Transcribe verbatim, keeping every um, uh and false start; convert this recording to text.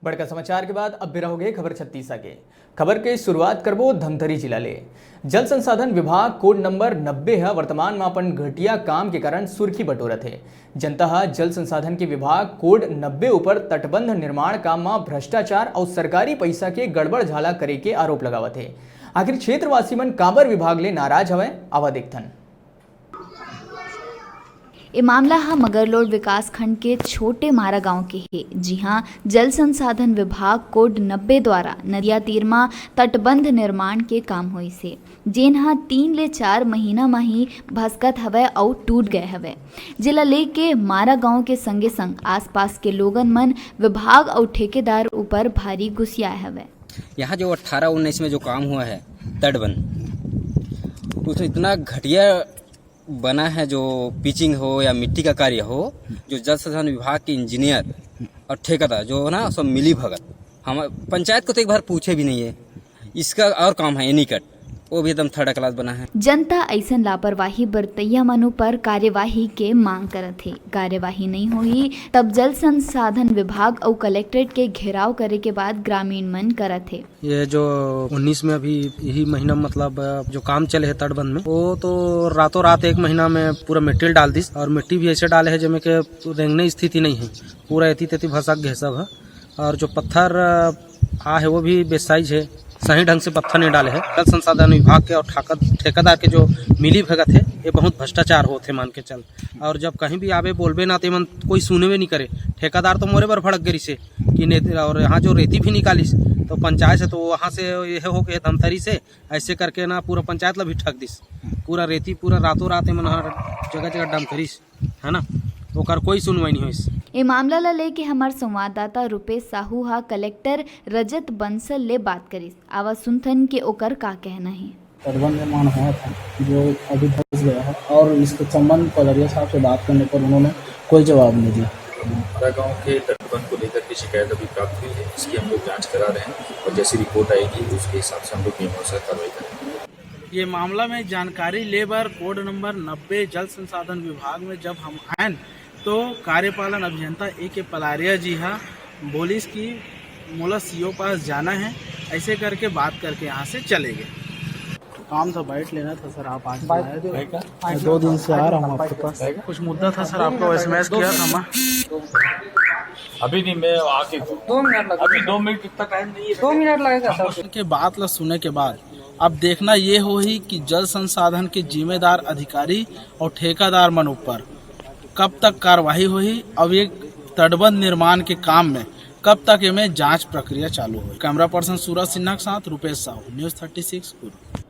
बड़का समाचार के बाद अब बेरा होगे खबर छत्तीसा के। खबर के शुरुआत करबो धमतरी जिला ले। जल संसाधन विभाग कोड नंबर नब्बे ह वर्तमान म अपन घटिया काम के कारण सुर्खी बटोरत हे। जनता ह जल संसाधन के विभाग कोड नब्बे ऊपर तटबंध निर्माण काम म भ्रष्टाचार अउ सरकारी पइसा के गड़बड़ झाला करे के आरोप लगावत हे। आखिर क्षेत्रवासी मन काबर विभाग ले नाराज हवय, आवा देखथन। ए मामला ह मगरलोड विकासखंड के छोटे मारा गांव के हे, जिहां जल संसाधन विभाग कोड नब्बे द्वारा नदिया तीर म तटबंध निर्माण के काम होइस हे, जेन ह तीन ले चार महीना म ही भसकत हवय अउ टूट गए हवय, जेला लेके मारा गांव के संगे संग आसपास के लोगन मन विभाग अउ ठेकेदार ऊपर भारी गुस्सियाए हवय। यहाँ जो अट्ठारह उन्नीस में जो काम हुआ है तटबंध, उसमें इतना घटिया बना है, जो पिचिंग हो या मिट्टी का कार्य हो, जो जल संसाधन विभाग के इंजीनियर और ठेकेदार जो है ना, सब मिली भगत। हम पंचायत को तो एक बार पूछे भी नहीं है, इसका और काम है एनी कट, वो भी एकदम थर्ड क्लास बना है। जनता अइसन लापरवाही बरतइया मन ऊपर कार्यवाही के मांग करत हे। कार्यवाही नइ होही, तब जल संसाधन विभाग अउ कलेक्ट्रेट के घेराव करे के बात ग्रामीण मन करत हे। ये जो उन्नीस में अभी यही महीना में, मतलब, जो काम चले हे तटबंध में, वो तो रातों रात एक महीना में पूरा मिट्टी डाल दिस, और मिट्टी भी ऐसे डाले हे जेमे के रेंगने स्थिति नहीं है, पूरा एती तेती भसक गए सब है। और जो पत्थर, अ, आ है, वो भी बेसाइज है, सही ढंग से पत्थर नहीं डाले है। जल संसाधन विभाग के और ठाकत-, ठेकेदार के जो मिली भगत है, ये बहुत भ्रष्टाचार होत है, मान के चल। और जब कहीं भी आवे बोलबे ना, ते मन कोई सुनबे नहीं करे। ठेकेदार तो मोरे बर भड़क गए रिसे कि ने, और यहाँ जो रेती भी निकालिस, तो पंचायत से, तो वहाँ से ये हो के धमतरी से ऐसे करके ना पूरा पंचायत ला भी ठग दिस। पूरा रेती पूरा रातों रात एमन ह जगह जगह डम करिस, है ना, ओकर कोई सुनवाई नहीं होइस। ए मामला ला लेके हमर संवाददाता रूपेश साहू हा कलेक्टर रजत बंसल ले बात करिस। आवा सुनथन के ओकर का कहना हे। तटबंध निर्माण हुआ था, जो अभी धंस गया है, और इसके संबंध पलरिया साहब से बात करने पर उन्होंने कोई जवाब नहीं दिया। हमारा गांव के तटबंध को लेकर के शिकायत अभी प्राप्त हुई है, इसकी हम लोग जांच करा रहे हैं और जैसी रिपोर्ट आएगी, उसके हिसाब से हम लोग नियमानुसार कार्रवाई करेंगे। ये मामला में जानकारी ले बर कोड नंबर नब्बे जल संसाधन विभाग में जब हम आयन, तो कार्यपालन अभियंता ए के पलारिया जी हा बोलिस कि मोला सीओ पास जाना है, ऐसे करके बात करके यहाँ से चले गए। काम था, बैठ लेना था सर, आप आज आए थे। दो दिन से आ रहा हूँ आपके पास। कुछ मुद्दा था सर, आपको एसएमएस किया था मैं। अभी नहीं, मैं आके दो मिनट लगेगा। अभी दो मिनट, इतना टाइम नहीं है। दो मिनट लगेगा सर। के बात ला सुने के बाद अब देखना ये होही कि जल संसाधन के जिम्मेदार अधिकारी और ठेकेदार मन ऊपर कब तक कार्रवाई होही, अब ये तटबंध निर्माण के काम में कब तक एमे जांच प्रक्रिया चालू होही। कैमरा पर्सन सूरज सिन्हा के साथ Rupesh Sahu, news thirty six Kurnool.